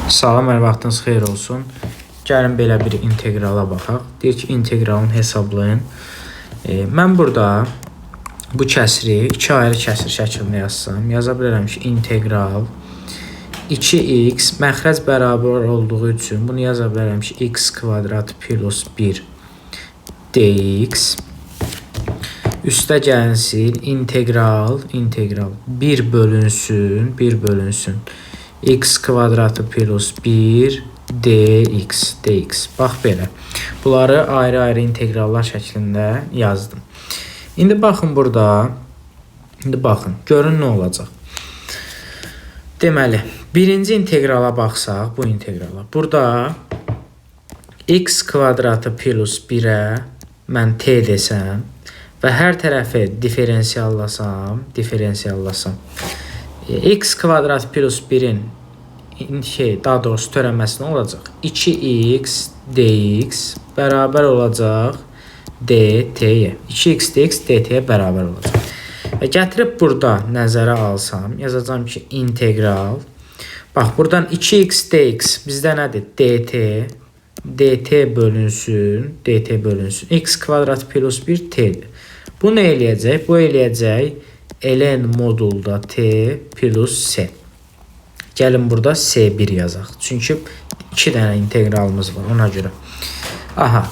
Salam, hər vaxtınız xeyir olsun. Gəlin belə bir inteqrala baxaq. Deyir ki, inteqralını hesablayın. Mən burada bu kəsri iki ayrı kəsir şəklində yazsam, yaza bilərəm ki, integral 2x məxrəc bərabər olduğu üçün bunu yaza bilərəm ki, x kvadrat plus 1 dx üstə gəlsin integral 1 bölünsün 1 bölünsün x kvadratı plus 1 dx dx. Bax belə. Bunları ayrı-ayrı inteqrallar şəklində yazdım. İndi baxın burada. İndi baxın. Görün nə olacaq. Deməli, birinci inteqrala baxsaq, bu inteqrala. Burada x kvadratı plus 1-ə mən t desəm və hər tərəfi diferensiallasam, x kvadrat plus 1-in daha doğrusu törənməsi nə olacaq? 2x dx bərabər olacaq dt-yə. 2x dx dt-yə bərabər olacaq. Və gətirib burada nəzərə alsam, yazacağam ki, integral. Bax, buradan 2x dx bizdə nədir? Dt. Dt bölünsün, dt bölünsün. X kvadrat plus 1 t-dir. Bu nə eləyəcək? Bu eləyəcək ln modulda t plus c. Gəlin burada C1 yazaq. Çünki 2 dənə inteqralımız var ona görə. Aha.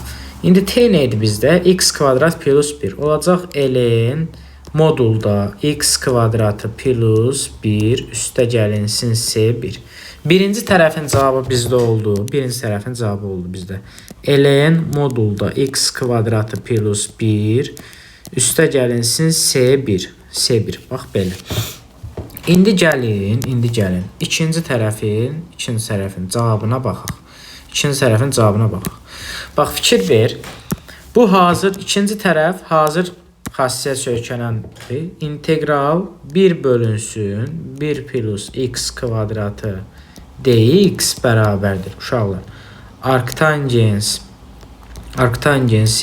İndi t nə idi bizdə? X kvadrat plus 1 olacaq ln modulda x kvadratı plus 1 üstə gəlinsin C1. Birinci tərəfin cavabı bizdə oldu. Birinci tərəfin cavabı oldu bizdə. Ln modulda x kvadratı plus 1 üstə gəlinsin C1. C1. Bax belə. İndi gəlin. İkinci tərəfin cavabına baxaq. İkinci tərəfin cavabına baxaq. Bax, fikir ver. Bu hazır, ikinci tərəf hazır xassəyə söykənəndir. İntegral 1 bölünsün 1 plus x kvadratı dx bərabərdir. Uşaqlar, arktangens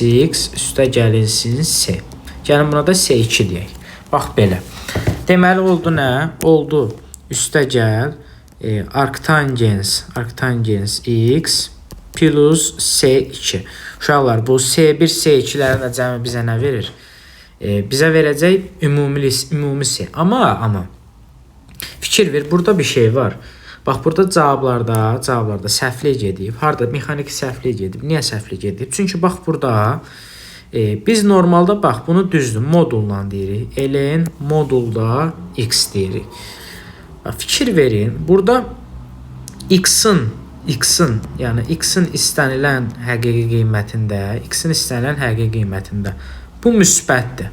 x üstə gəlinsin c. Gəlin buna da c2 deyək. Bax belə. Deməli oldu nə? Oldu. Üstə gəl. Arktangens x plus c2. Uşaqlar, bu c1, c2-lərin də cəmi bizə nə verir? Bizə verəcək ümumi c. Amma fikir ver, burada bir şey var. Bax, burada cavablarda səhvlik gedib. Harda? Mexaniki səhvlik gedib. Niyə səhvlik gedib? Çünki bax burada biz normalda bax bunu düzdür modulla deyirik. Ln modulda x deyirik. Bax, fikir verin. Burada x-in yəni x-in istənilən həqiqi qiymətində bu müsbətdir.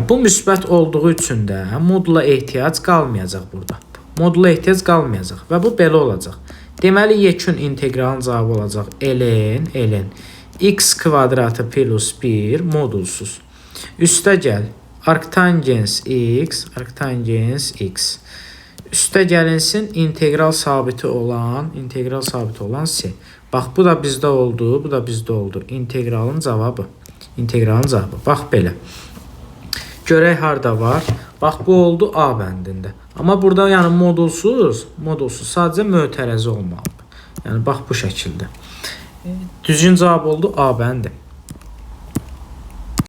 Bu müsbət olduğu üçün də modula ehtiyac qalmayacaq burada. Modula ehtiyac qalmayacaq və bu belə olacaq. Deməli yekun inteqralın cavabı olacaq ln x kvadratı plus 1 modulsuz. Üstə gəl arktangens x, Üstə gəlinsin integral sabiti olan c. Bax, bu da bizdə oldu, İnteqralın cavabı. Bax belə. Görək harda var. Bax, bu oldu A bəndində. Amma burada yəni modulsuz sadəcə mötərəzi olmalıdır. Yəni bax bu şəkildə. Düzgün cavab oldu A bəndi.